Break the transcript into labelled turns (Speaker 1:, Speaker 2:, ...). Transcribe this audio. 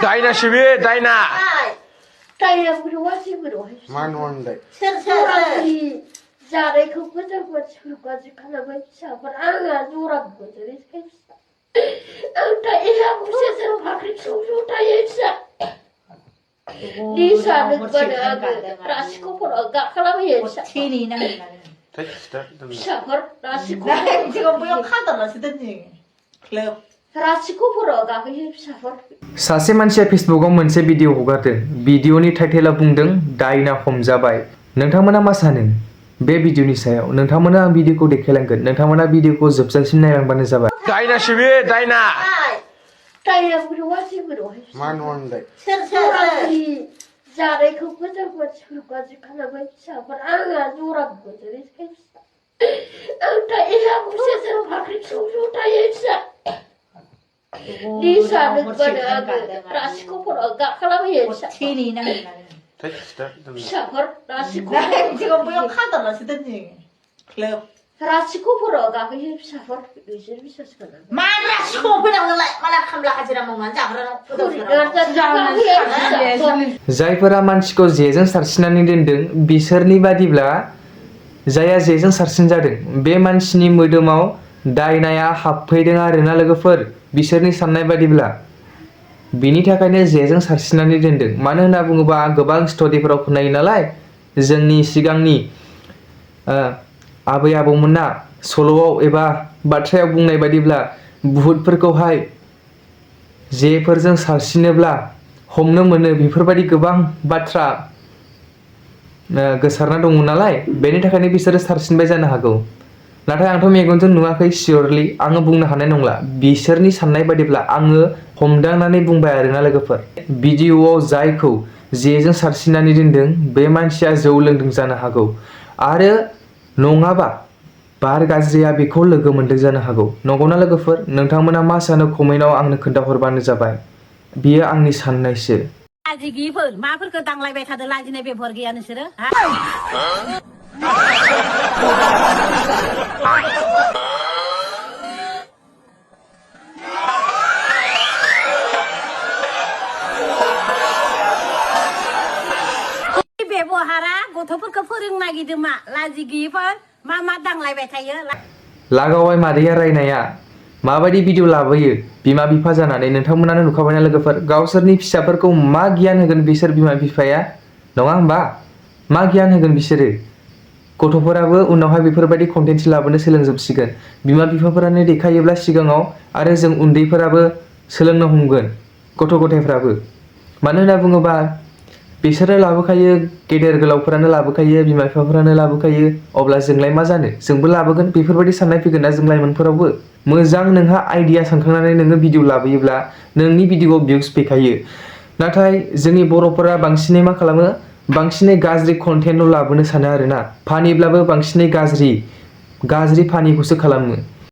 Speaker 1: Dayna sibi, dayna.
Speaker 2: Dayna berwasi berwasi.
Speaker 3: Manwandai.
Speaker 2: Serserati jarai kau kerja buat surga kalau sabar angin jurang buat jadi kesa. Entah ia mesti serpakai susu daya sa. Di sana pada rasiku pun agak kalau ya sa.
Speaker 4: Sini nak.
Speaker 2: Sabar rasiku.
Speaker 4: Jika punya kata lah sedang klub.
Speaker 2: Rasiku pun agak ya sabar.
Speaker 5: सासे मानसिया फेसबुकाव मोनसे video हगारदों भिडिअनि टाइटेला बुंदों दायना हमजाबाय नोंथांमोना मा सानो बे भिडिअनि सायाव नोंथांमोना आं भिडिअखौ देखायलांगोन नोंथांमोना भिडिअखौ जोबजासिम नायलांबानो जाबाय
Speaker 1: Dayna sibi, dayna.
Speaker 2: Dayna berwasi berwasi.
Speaker 3: Manwandai.
Speaker 2: Serserati jarai kau kerja buat surga kalau sabar angin jurang buat jadi kesa. Entah ia mesti serpakai susu daya sa. Di sana pada rasiku pun agak kalau ya sa.
Speaker 4: Sini nak.
Speaker 2: Sabar rasiku.
Speaker 4: Jika punya kata lah sedang klub.
Speaker 2: Rasiku pun agak ya sabar bisa sekarang.
Speaker 4: Mana semua punya malah kamlah hajar menganjak
Speaker 5: जायफोरा मानसिखौ जेजों सारसिनानै दोनदों बिसोरनि बादिब्ला जायहा जेजों सारसिन जादों बे मानसिनि मोदोमाव दायनाया हाबफैदों आरोना लोगोफोर बिसोरनि साननाय बादिब्ला बिनि थाखायनो जेजों सारसिनानै दोनदों मानो होनना बुङोबा गोबां स्ट'रिफोराव खोनायो नालाय जोंनि सिगांनि आबै आबौमोना सल'आव एबा बाथ्रायाव बुंनाय बादिब्ला भुतफोरखौहाय जेफोरजों सारसिनोब्ला हमनो मोनो बेफोरबायदि गोबां बाथ्रा गोसारना दङ नालाय बेनि थाखायनो बिसोरो सारसिनबाय जानो हागौ नाथाय आंथ' मेगनजों नुवाखै सियरलि आङो बुंनो हानाय नंला बिसोरनि साननाय बादिब्ला आङो हमदांनानै बुंबाय आरोना लोगोफोर भिडिअआव जायखौ जेजों सारसिननानै दोनदों बे मानसिया जौ लोंदों जानो हागौ आरो नङाबा बार गाज्रिया बेखौ लोगो मोनदों जानो हागौ नंगौना लोगोफोर नोंथांमोना मा सानो कमेन्टआव आंनो खोन्थाहरबानो जाबाय बियो आंनि साननायसो
Speaker 4: लाजि गैयिफोर माफोरखौ दांलायबाय थादों लाजिनाय बेफोर गैया नोंसोरो बेबहारा गथ'फोरखौ फोरोंनो नागिरदों मा लाजि गैयिफोर मा दांलायबाय थायो
Speaker 5: लागावाय मादैया रायनाया माबायदि भिडिअ लाबोयो बिमा बिफा जानानै नोंथांमोनानो नुखाबायना लोगोफोर गावसोरनि फिसाफोरखौ मा गियान होगोन बिसोर बिमा बिफाया नङा होमबा मा गियान होगोन बिसोरो गथ'फोराबो उनावहाय बेफोरबायदि कन्टेन्ट लाबोनो सोलोंजोबसिगोन बिमा बिफाफोरानो देखायोब्ला सिगाङाव आरो जों उन्दैफोराबो सोलोंनो हमगोन गथ' गथायफ्राबो मानो होनना बुङोबा बिसोरो लाबोखायो गेदेर गोलावफोरानो लाबोखायो बिमा बिफाफोरानो लाबोखायो अब्ला जोंलाय मा जानो जोंबो लाबोगोन बेफोरबायदि साननाय फैगोन ना जों लाइमोनफोरावबो मोजां नोंहा आइडिया सानखांनानै नोङो भिडिअ लाबोयोब्ला नोंनि भिडिअआव भिउस फैखायो नाथाय जोंनि बर'फोरा बांसिनै मा खालामो बांसिनै गाज्रि कन्टेन्टल' लाबोनो सानो आरोना फानिब्लाबो बांसिनै गाज्रि फानिखौसो खालामो